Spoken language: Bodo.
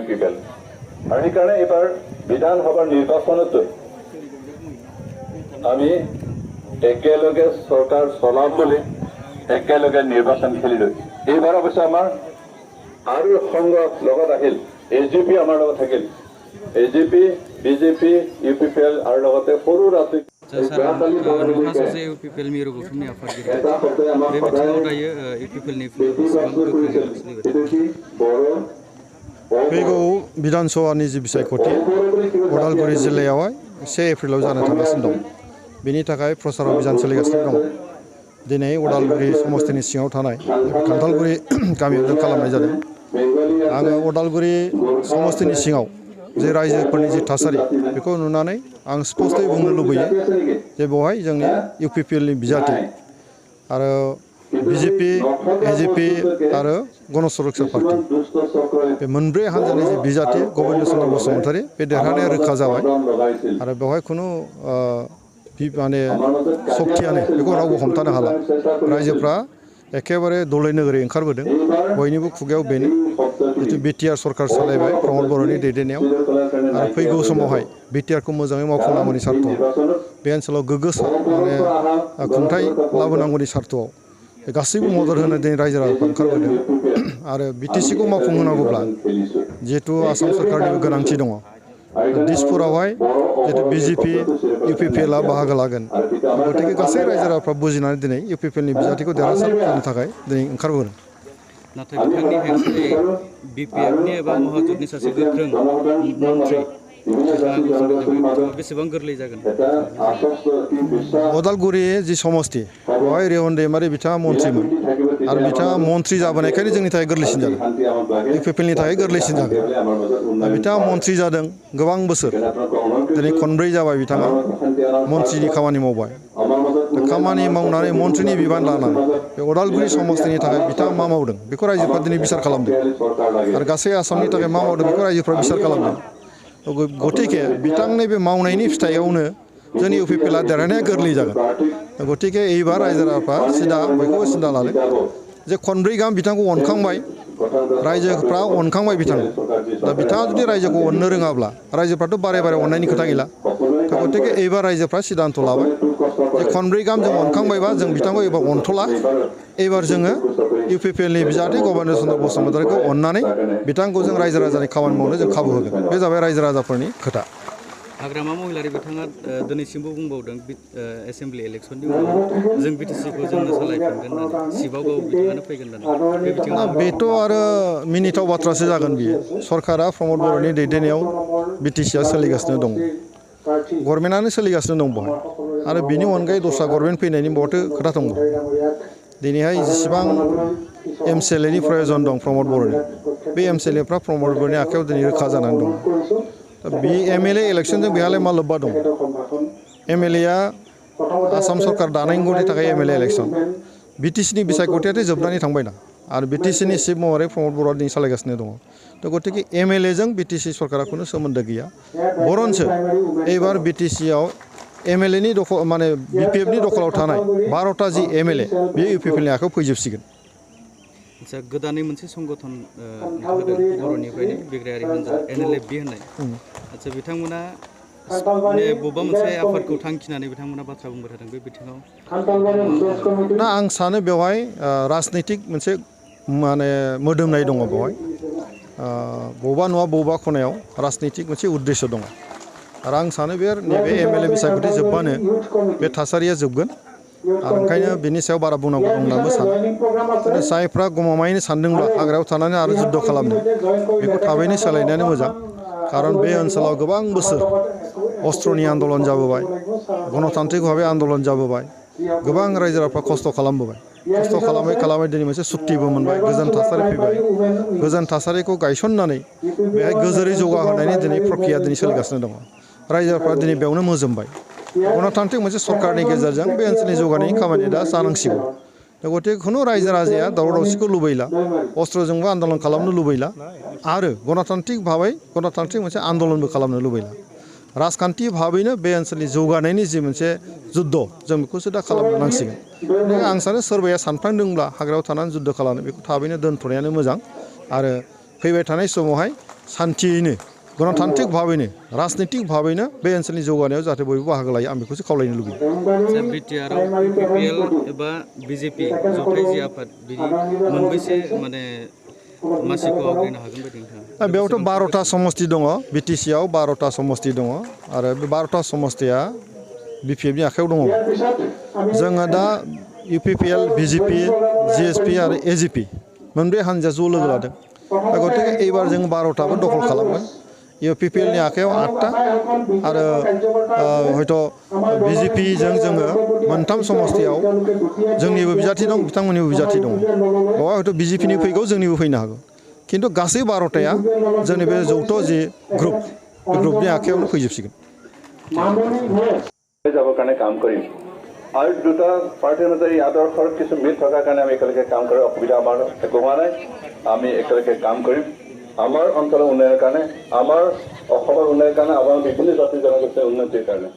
UPPL আর এই কারণে এবার বিধানসভার নির্বাচনত আমি একেলগে সরকার চলাম বলে একেলগে নির্বাচন খেলিলো এইবাৰ অৱশ্যে আমাৰ আৰু সংঘ লগত আহিল AGP আমাৰ লগত থাকিল AGP BJP UPPL আৰু লগতে সৰু ৰাজনৈতিক UPPL मिरु गौथुमनि आफादगिरि बे बिथिङाव दायो UPPLनि बेसेबां गोख्रों फैगौ विधानसभानि जि बिसायख'थि उदालगुरि जिल्लायावहाय 1 एप्रिलाव जानो थांगासिनो दं बेनि थाखाय प्रचार अभियान सोलिगासिनो दं दिनै उदालगुरि समस्तिनि सिङाव थानाय खान्थालगुरि गामियाव खालामनाय जादों आङो उदालगुरि समस्तिनि सिङाव जे रायजोफोरनि जि थासारि बेखौ नुनानै आं स्पष्टयै बुंनो लुबैयो जे बेवहाय जोंनि UPPLनि बिजाथि आरो BJP AGP आरो गण सुरक्षा पार्टी बे मोनब्रै हान्जानि जि बिजाथि गबिन्द चन्द्र बसुमतारी बे देरहानाया रोखा जाबाय आरो बेवहाय खुनु माने शक्तियानो बेखौ रावबो हमथानो हाला रायजोफ्रा एखेबारे दलै नोगोरै ओंखारबोदों बयनिबो खुगायाव बेनो जितु BTR सरकार सालायबाय प्रमद बर'नि दैदेननायाव आरो फैगौ समावहाय BTR खौ मोजाङै मावफुंनांगौनि सार्थआव बे ओनसोलाव गोग्गो माने खुंथाय लाबोनांगौनि सार्थआव गासैबो मदद होनो दिनै रायजो राजाफ्रा ओंखारबोदों आरो BTC खौ मावफुंहोनांगौब्ला जिहेतु आसाम सरकारनिबो गोनांथि दङ दिसपुरावहाय जितु BJP UPPL आ बाहागो लागोन गतिके गासै रायजो राजाफ्रा बुजिनानै दिनै UPPLनि बिजाथिखौ देरहासार खालामनो थाखाय दिनै ओंखारबोदों नाथाय बिथांनि हेंथायै BPFनि एबा महाजुथनि सासे गोख्रों मन्थ्रि बेसेबां गोरलै जागोन उदालगुरि जि समस्ति बेवहाय रेवन दैमारि बिथाङा मन्थ्रिमोन आरो बिथाङा मन्थ्रि जाबोनायखायनो जोंनि थाखाय गोरलैसिन जादों UPPLनि थाखाय गोरलैसिन जागोन बिथाङा मन्थ्रि जादों गोबां बोसोर दिनै खनब्रै जाबाय बिथाङा मन्थ्रिनि खामानि मावबाय खामानि मावनानै मन्थ्रिनि बिबान लानानै बे उदालगुरि समस्तिनि थाखाय बिथाङा मा मावदों बेखौ रायजोफ्रा दिनै बिसार खालामदों आरो गासै आसामनि थाखाय मा मावदों बेखौ रायजोफ्रा बिसार खालामदों गतिके बिथांनि बे मावनायनि फिथाइयावनो जोंनि UPPL आ देरहानाया गोरलै जागोन गतिके एबार रायजो राजाफ्रा सिदा बयखौबो सिन्था लादों जे खनब्रै गाहाम बिथांखौ अनखांबाय रायजोफ्रा अनखांबाय बिथांखौ दा बिथाङा जुदि रायजोखौ अननो रोङाब्ला रायजोफ्राथ' बारे बारे अननायनि खोथा गैला गतिके एबार रायजोफ्रा सिदान्थ' लाबाय जे खनब्रै गाहाम जों अनखांबायबा जों बिथांखौ एबार अनथ'ला एबार जोङो UPPLनि बिजाथि गबिन्द चन्द्र बसुमतारीखौ अननानै बिथांखौ जों रायजो राजानि खामानि मावनो जों खाबु होगोन बे जाबाय रायजो राजाफोरनि खोथा हाग्रामा महिलारि बिथाङा दिनैसिमबो बुंबावदों एसेम्ब्लि इलेक्सननि उनाव जों BTC खौ जोंनो सालायफिनगोन होननानै सिबावगाव बिथाङानो फैगोन होननानै बे बिथिङाव बेथ' आरो मिनिथाव बाथ्रासो जागोन बियो सरकारा प्रमद बर'नि दैदेननायाव BTC आ सोलिगासिनो दं गभर्नमेन्टआनो सोलिगासिनो दं बेवहाय आरो बिनि अनगायै दस्रा गभर्नमेन्ट फैनायनि बहाथो खोथा दङ दिनैहाय जेसेबां MCLA नि प्रयजन दं प्रमद बर'नि बे MCLA फ्रा प्रमद बर'नि आखायाव दिनै रोखा जानानै दं बे MLA इलेक्सनजों बेहालाय मा लोब्बा दं MLA आ आसाम सरकार दानायनि थाखाय MLA इलेक्सन BTC नि बिसायख'थियाथ' जोबनानै थांबायना आरो BTC नि चिफ महरै प्रमद बर'आ दिनै सालायगासिनो दङ थ' गतिके MLA जों BTC सरकारा खुनु सोमोन्दो गैया बरन्सो एबार BTC आव MLA नि दखल माने BPF नि दखलाव थानाय 12टा जि MLA बे UPPL नि आखायाव फैजोबसिगोन आচ্ছা गोदानै मोनसे संगठन ओंखारदों बर'निफ्रायनो बिग्रायारि हान्जा NLFB होननाय आচ্ছা बिथांमोना माने बबेबा मोनसे आफादखौ थांखिनानै बिथांमोना बाथ्रा बुंबाय थादों बे बिथिङाव ना आं सानो बेवहाय राजनैतिक मोनसे माने मोदोमनाय दङ बेवहाय बबेबा नङा बबेबा खनायाव राजनैतिक मोनसे उद्देश्य दङ आरो आं सानो बे नैबे MLA बिसायख'थि जोबबानो बे थासारिया जोबगोन आरो ओंखायनो बेनि सायाव बारा बुंनांगौ दं होननाबो सानो जायफ्रा गमामायैनो सानदोंब्ला हाग्रायाव थानानै आरो जुद्ध खालामनो बेखौ थाबैनो सोलायनायानो मोजां खारन बे ओनसोलाव गोबां बोसोर अस्त्रनि आन्दलन जाबोबाय गणतान्त्रिक भाबै आन्दलन जाबोबाय गोबां रायजो राजाफ्रा खस्थ' खालामबोबाय खस्थ' खालामै खालामै दिनै मोनसे सुक्तिबो मोनबाय गोजोन थासारि फैबाय गोजोन थासारिखौ गायसननानै बेहाय गोजोरै जौगाहोनायनि दिनै प्रक्रिया दिनै सोलिगासिनो दङ रायजोफ्रा दिनै बेयावनो मोजोमबाय गणतान्त्रिक मोनसे सरकारनि गेजेरजों बे ओनसोलनि जौगानायनि खामानिया दा जानांसिगौ गतिके खुनु रायजो राजाया दावराव दावसिखौ लुबैला अस्त्रजोंबो आन्दलन खालामनो लुबैला आरो गणतान्त्रिक भाबै गणतान्त्रिक मोनसे आन्दलनबो खालामनो लुबैला राजखान्थि भाबैनो बे ओनसोलनि जौगानायनि जि मोनसे जुद्ध जों बेखौसो दा खालामनो नांसिगोन आं सानो सोरबाया सानफ्लांदोंब्ला हाग्रायाव थानानै जुद्ध खालामनो बेखौ थाबैनो दोनथ'नायानो मोजां आरो फैबाय थानाय समावहाय सान्थियैनो गणतान्त्रिक भाबैनो राजनितिक भाबैनो बे ओनसोलनि जौगानायाव जाहाथे बयबो बाहागो लायो आं बेखौसो खावलायनो लुबैयो। जे बिटिआरआव इउपिपिएल एबा बिजेपि जथाय जि आफाद बिदि मोनबैसे माने मासिखौ आवग्रिनो हागोन बायदि नोंथाङा? बेयावथ' 12टा समष्टि दङ बिटिसिआव 12टा समष्टि दङ आरो बे 12टा समष्टिया बिपिएफनि आखायाव दङ। जोङो दा इउपिपिएल बिजेपि जिएसपि आरो एजिपि मोनब्रै हान्जाया ज' लोगो लादों। दा गतिके एबार जों 12टाबो दखल खालामगोन। इउपिपिएलनि आखायाव 8टा आरो हयथ' बिजेपिजों जोङो मोनथाम समष्टियाव जोंनिबो बिजाथि दं बिथांमोननिबो बिजाथि दङ। बेवहाय हयथ' बिजेपिनि फैगौ जोंनिबो फैनो हागौ खिन्थु गासै 12टाया जोंनि बे जौथ' जि ग्रुप बे ग्रुपनि आखायावनो फैजोबसिगोन। যাবৰ কাৰণে কাম কৰিম আৰু দুটা পাৰ্টিৰ মাজত এই আদৰ্শৰ কিছু মিল থকাৰ কাৰণে আমি একেলগে কাম কৰাৰ অসুবিধা আমাৰ একো হোৱা নাই। আমি একেলগে কাম কৰিম আমাৰ অঞ্চলৰ উন্নয়নৰ কাৰণে আমাৰ অসমৰ উন্নয়নৰ কাৰণে আমাৰ বিভিন্ন জাতি জনগোষ্ঠীৰ উন্নতিৰ কাৰণে।